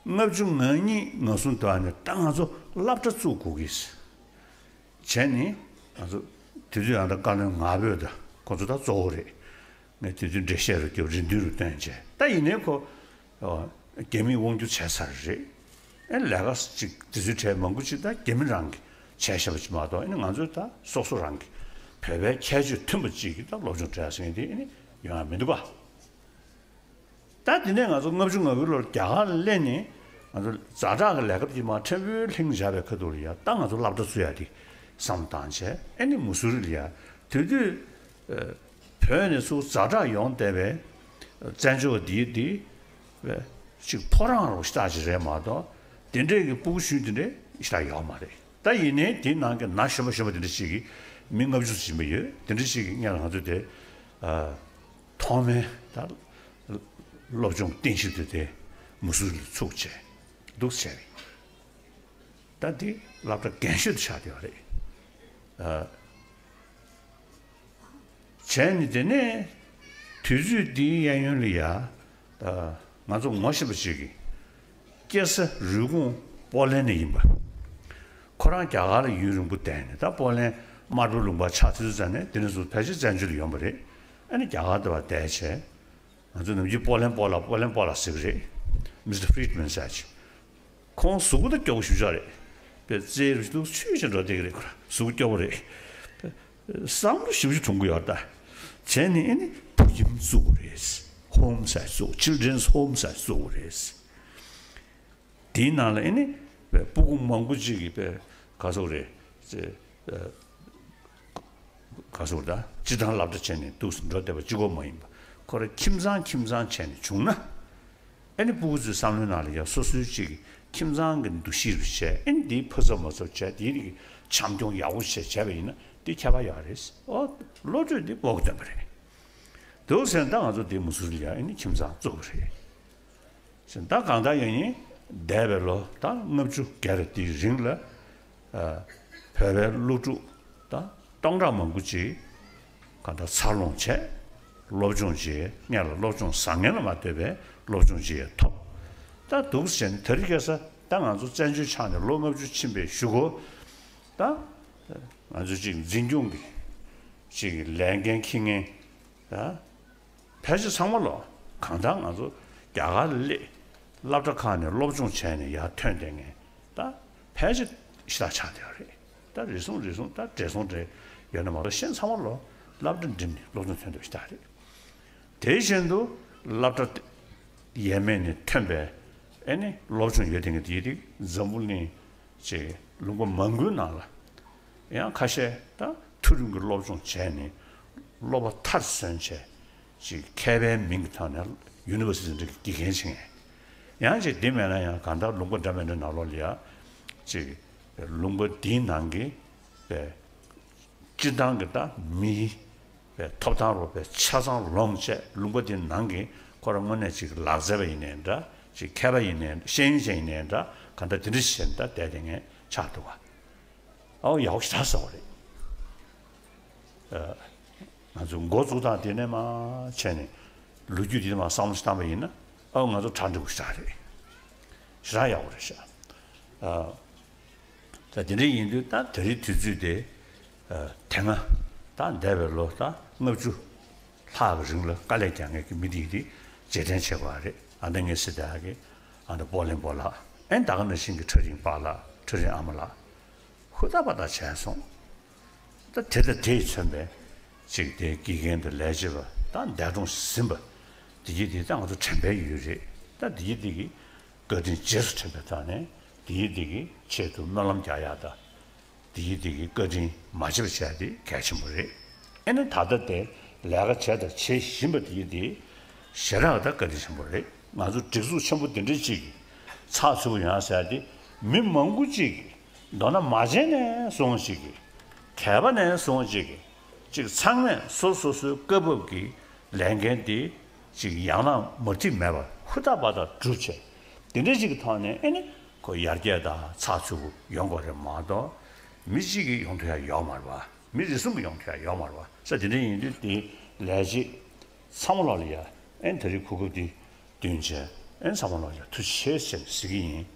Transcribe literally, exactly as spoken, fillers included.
ལྔ་བཅུ་ང་གཉིས་ང་གསུམ་དུ་ཨ་ནི་ད་ང་ཚོ་སློབ་གྲྭ་བཙུགས་དགོས་ཀྱི། བྱས་ནི་ང་ཚོ་དེ་དུས་ཡང་ད་བཀའ་བློན་ང་ཕོད་ད་ཁོ་ཚོ་ད་གཙོ་བོ་རེད། ངས་དེ་དུས་འགྲེལ་བཤད་རུ་རྒྱབ་རེ་འདུན་རུ་བཏོན་བྱས། ད་ཡིན་ནའི་ཁོ་རྒྱ་མིས་དབང་སྒྱུར་བྱས་ཚར་རེད། ཨེ་ལས་ཀ་ཅིག་དེ་ཚོའི་གྲས་མང་པོ་ཅིག་ད་རྒྱ་མི་རང་གིས་བྱས་བཞག་པ་ཅིག་མ་གཏོགས། ཨེ་ནི་ང་ཚོས་ད་སོ་སོ་རང་གི་བོད་པའི་ཁྱད་ཆོས་མཐུན་པ་ཅིག་གི་ད་སློབ་སྦྱོང་སྤྲད་ཟེར་མཁན་དེ་ཨེ་ནི་ཡོང་ཡ་མི་འདུག་ག། ད་དེ་ནས་ང་ཚོ་ལྔ་བཅུ་ང་དགུའི་ལོར་རྒྱ་གར་ལ་སླེབས་ནས་ང་ཚོ་ཛ་དྲག་གི་ལས་ཀ་དེ་མར་ཕྲན་བུ་ལྷིང་འཇགས་པའི་ཁ་ཐུག་ལ་ཡ། ད་ང་ཚོ་སློབ་གྲྭ་བཙུགས་ཡ་དེ་བསམ་བློ་བཏང་བྱས། ཨེ་ནི་མུ་སུ་རི་ལ་ཡ། དེ་དུས་ཨ་བོད་ནས་ཚུར་ཛ་དྲག་ཡོང་བསྡད་པའི་བཙན་བྱོལ་བ་འདིའི་འདི་ཅིག་ཕོ་བྲང་རོ་ཞེ་དྲག་ཅིག་རེད་མ་གཏོགས། དེ་འདྲས་ཀྱི་སྤུ་གུ་གཞོན་དེ་འདྲས་ཞེ་དྲག་ཡོད་མ་རེད། ད་ཡིན་ནའི་དེའི་ནང་གི་ན་གཞོན་པ་གཞོན་པ་དེ་འདྲ་ཞིག་གིས་མི་ལྔ་བཅུ་ཙམ་ཡིན་པ་ཡོད། དེ་འདྲ་ཞིག་གིས་སྔོན་ལ་ང་ཚོ་དེ་ཨ། ཐོག་མའི་ད་སློབ་སྦྱོང་རྟེན་གཞི་དེ་དེ་མུ་སུ་རི་ལ་ཚུགས་བྱས་འདུག་བྱས། ད་འདི་སློབ་གྲྭ་རྒན་ཤོས་དུ་ཆགས་བསྡད་པ་རེད། ཨ། བྱས་ནས་དེ་ནས་དུས་ཚོད་འདིའི་གཡས་གཡོན་ལ་ཡ། ཨ། ང་ཚོ་ངོ་ཤེས་པ་ཞིག་གིས། སྐྱེས་ས་རུས་གོང་པོ་ལན་ནས་ཡིན་པ། ཁོ་རང་རྒྱ་གར་ལ་ཡུན་རིང་པོ་བསྡད་ནས། ད་པོ་ལན་དམར་པོའི་ལུང་པ་ཆགས་དུས་ཙམ་ནས་དེ་ནས་བཟུང་ཕལ་ཆེར་བཙན་བྱོལ་དུ་ཡོང་པ་རེད། ཨ་ནི་རྒྱ་གར་དུ་བ་བསྡད་བྱས། ང་ཚོ་ནམ་རྒྱུན་པོ་ལན་པོ་ལ་པོ་ལན་པོ་ལ་ཟེར་གི་རེད། མི་སི་ཊར་ཕི་རིཌ་མན་ཟེར་ཅིག་ཁོང་གཟུགས་པོ་ད་སྐྱོ་པོ་ཞེ་པོ་ཅིག་རེད། པའི་རྩེ་རུ་ཞིག་ཏུ་ཆུ་ཞིག་འགྲོ་བསྡད་ཀྱི་རེད། ཁོ་རང་གཟུགས་པོ་སྐྱོ་པོ་རེད། བསམ་བློ་ཞེ་པོ་ཅིག་གྲུང་གི་ཡོད་ད། བྱས་ནས་ཨེ་ནི་བུ་ཁྱིམ་བཙུགས་པ་རེད། ཧོམ་ཟེར་བཙུགས། ཆིལ་ཌེན་ཧོམ་ཟེར་བཙུགས་པ་རེད། དེའི་ནང་ལ་ཨེ་ནི་པའི་སྤུ་གུ་མང་པོ་ཅིག་གིས་པའི་ག་ཟེར་དགོས་རེད། ཅེ། ཨ། ག་ཟེར་དགོས་རེད། ད་སྤྱིར་བཏང་སློབ་གྲྭ་བྱས་ནས་འདུག་སེ་འགྲོ་བསྡད་པ་གཅིག་པོ་མ་ཡིན་པ། ཁོ་རང་ཁྱིམ་ཚང་ཁྱིམ་ཚང་བྱས་ནས་བྱུང་ན། ཨེ་ནི་སྤུ་གུ་ཚོའི་བསམ་བློའི་ནང་ལ་ཡ་སོ་སོའི་ཅིག་ཁྱིམ་ཚང་གི་འདུ་ཤེས་རུ་བྱས། ཨེ་ནི་འདིའི་ཕུ་ཚབ་མ་ཚབ་བྱས། འདིའི་རིགས་འཆམ་མཐུན་ཡག་པོ་བྱས་བྱས་པ་ཡིན་ན་འདི་ཁྱད་པར་ཡོད་རེད། ཨོ། བློ་གྲོས་འདི་བོགས་ཐོན་པ་རེད། འདུག་ཟེར་ན་ད་ང་ཚོ་འདི་མུ་སུ་རི་ལ་ཡ་ཨེ་ནི་ཁྱིམ་ཚང་བཙུགས་པ་རེད། ད་གང་ལྟར་ཡང་ཡིན། འདས་པའི་ལོ་ད་ལྔ་བཅུ་བརྒལ་རེ་དེའི་རིང་ལ། ཨ། བོད་པའི་སློབ་ཕྲུག་ད་སྟོང་ཕྲག་མང་པོ་ཅིག་གང་ལྟར་འཚར་ལོངས་བྱས། སློབ་སྦྱོང་བྱས། སྔོན་ལ་སློབ་སྦྱོང་བཟང་ངན་ལ་མ་ལྟོས་པའི་སློབ་སྦྱོང་བྱས་ཐོབ། ད་འདུག་ཟེར་ནས་དེ་རིང་ཁ་སང་ད་ང་ཚོ་བཙན་བྱོལ་ཆགས་ནས་ལོ་ལྔ་བཅུ་ཕྱིན་པའི་གཞུག་གུ། ད་ང་ཚོ་ཅིག་འཛིན་སྐྱོང་གི་ཅིག་ལས་འགན་འཁྱེར་མཁན་ད། ཕལ་ཆེར་ཚང་མ་ལོ། གང་ལྟར་ང་ཚོ་རྒྱ་གར་ལ་སླེབས། སློབ་གྲྭ་ཁག་ནས་སློབ་སྦྱོང་བྱས་ནས་ཡར་ཐོན་བསྡད་མཁན་ད་ཕལ་ཆེར་ཞེ་དྲག་ཆགས་བསྡད་པ་རེད། ད་རེ་ཟུང་རེ་ཟུང་ད་བགྲེས་སོང་འདྲ་ཡོད་ན་མ་གཏོགས་གཞན་ཚང་མ་ལོ་སློབ་གྲྭ་འགྲིམས་ནས་སློབ་སྦྱོང་ཐོན་བསྡད་པ་ཞེ་དྲག་རེད། དེ་བཞིན་དུ་སློབ་གྲྭ་ཡས་མས་ནས་ཐོན་པའི་ཨེ་ནི་སློབ་སྦྱོང་ཡོད་བསྡད་མཁན་དེ་ཡིན་དུས་འཛམ་བུ་གླིང་ཅིག་ལུང་པ་མང་པོའི་ནང་ལ། ཡང་ཁ་ཤས་ད་མཐོ་རིམ་གྱི་སློབ་སྦྱོང་བྱས་ནས་སློབ་པ་མཐར་སོན་བྱས། ཅིག་མཁས་པའི་མིང་གི་ཐོག་ནས་ཡུ་ནི་ཝར་སི་ཊི་འདྲ་གི་དགེ་རྒན་བྱེད་མཁན། ཡང་ཅིག་དེ་མེད་ན་ཡང་གང་ལྟར་ལུང་པ་འདྲ་མི་འདྲ་ནང་ལོགས་ལ་ཡ། ཅིག་ལུང་པ་འདིའི་ནང་གི་པའི་སྤྱིར་བཏང་གི་ད་མིའི་པའི་ཐོབ་ཐང་རོགས་པའི་ཆ་ཚང་ལོངས་བྱས། ལུང་པ་འདིའི་ནང་གི་ཁོ་རང་དངོས་གནས་ཅིག་ལག་རྩལ་པ་ཡིན་ནའི་འདྲ། ཅིག་མཁས་པ་ཡིན་ནའི་འདྲ། ཤེས་ཡོན་ཅན་ཡིན་ནའི་འདྲ། གང་ལྟར་དེ་འདྲ་བྱས་ནས་ད་བསྡད་བསྡད་མཁན་ཆགས་འདུག་ག། ཨའོ་ཡག་པོ་ཞེ་དྲག་ཟེར་བ་རེད། ཨ། ང་ཚོ་འགོ་བཙུགས་སྟངས་དེ་ནས་མར་བྱས་ནས་ལོ་རྒྱུས་དེ་མར་བསམ་བློ་ཞིག་བཏང་པ་ཡིན་ན། ཨའོ་ང་ཚོ་གྲ་འགྲིག་པོ་ཞེ་དྲག་རེད། ཞེ་དྲག་ཡག་པོ་རེད་ཤག། ཨ། ད་དེ་འདྲ་ཡིན་དུས་ད་དེ་རིང་དུས་ཚོད་དེ། ཨ། དེ་སྔ་ད་འདས་པའི་ལོ་ད་ལྔ་བཅུ་ལྷག་གི་རིང་ལ་དཀའ་ལས་རྒྱག་མཁན་གྱི་མི་དེ་དེ་རྗེས་དྲན་བྱེད་དགོས་པ་རེད། ཨ་ད་ངས་ཟེར་བསྡད་ཡག་གི་ཨ་ད་པོ་ལན་པོ་ལགས། ཨེ་ད་ག་ནང་བཞིན་གྱི་ཁྲ་རིང་པ་ལགས། ཁྲ་རིང་ཨ་མ་ལགས། ཧུར་ཐག་པ་ཐག་བྱས་སོང་། ད་དེ་དང་དེས་མཚོན་པའི་ཅིག་དེ་དགེ་རྒན་དང་ལས་བྱེད་པ་ད་འདས་གྲོངས་ཟིན་པ་དེ་གྱིས་དེ་ད་ང་ཚོ་དྲན་པའི་ཡུལ་རེད། ད་དེ་གྱིས་དེ་གི་བཀའ་དྲིན་རྗེས་སུ་དྲན་པའི་ཐོག་ནས་དེ་གྱིས་དེ་གི་ཆེད་དུ་སྨོན་ལམ་རྒྱག་ཡག་ད། དེ་གྱིས་དེ་གི་བཀའ་དྲིན་མ་བརྗེད་པ་བྱས་དེ་གལ་ཆེན་པོ་རེད། ཨེ་ནི་ད་ལྟ་དེ་ལས་ཀ་བྱས་དང་བྱེད་བཞིན་པ་དེ་གྱིས་དེ་ཞེ་དྲག་ད་བཀའ་དྲིན་ཆེན་པོ་རེད། ང་ཚོ་སྒྲིག་འཛུགས་ཆེན་པོ་དེ་འདྲ་ཅིག་གི་ཚགས་ཚུད་པོ་ཡོང་ཡག་ཟེར་ཡག་དེ་མི་མང་པོ་ཅིག་གིས། མདོར་ན་མ་བྱན་ནས་བཟུང་ཅིག་གིས། གད་པ་ནས་བཟུང་ཅིག་གིས། ཅིག་ཚང་མས་སོ་སོ་སོའི་སྐབས་བབ་ཀྱི་ལས་འགན་དེ་ཅིག་ཡང་ན་མུ་མཐུད་མེད་པར་ཧུར་ཐག་པ་ཐག་བསྒྲུབས་བྱས། དེ་འདྲ་ཅིག་གི་ཐོག་ནས་ཨེ་ནི་ཁོ་ཡར་རྒྱས་དང་ཚགས་ཚུད་པོ་ཡོང་དགོས་རེད་མ་གཏོགས། མི་གཅིག་གིས་ཡོང་ཐུབ་ཡག་ཡོད་མ་རེད་པ། མི་རེ་ཟུང་གིས་ཡོང་ཐུབ་ཡག་ཡོད་མ་རེད་པ། ས་དེ་འདྲ་ཡིན་དུས་དེ་ལས་བྱེད་ཚང་མ་ལོག་ལ་ཡ་ཨེ་ནི་ད་རེས་གོ་སྐབས་འདི་བསྟུན་བྱས། ཨེ་ཚང་མ་ལོག་ཅིག་ཐུགས་རྗེ་ཆེ་ཟེར་ནས་ཟེར་གྱི་ཡིན།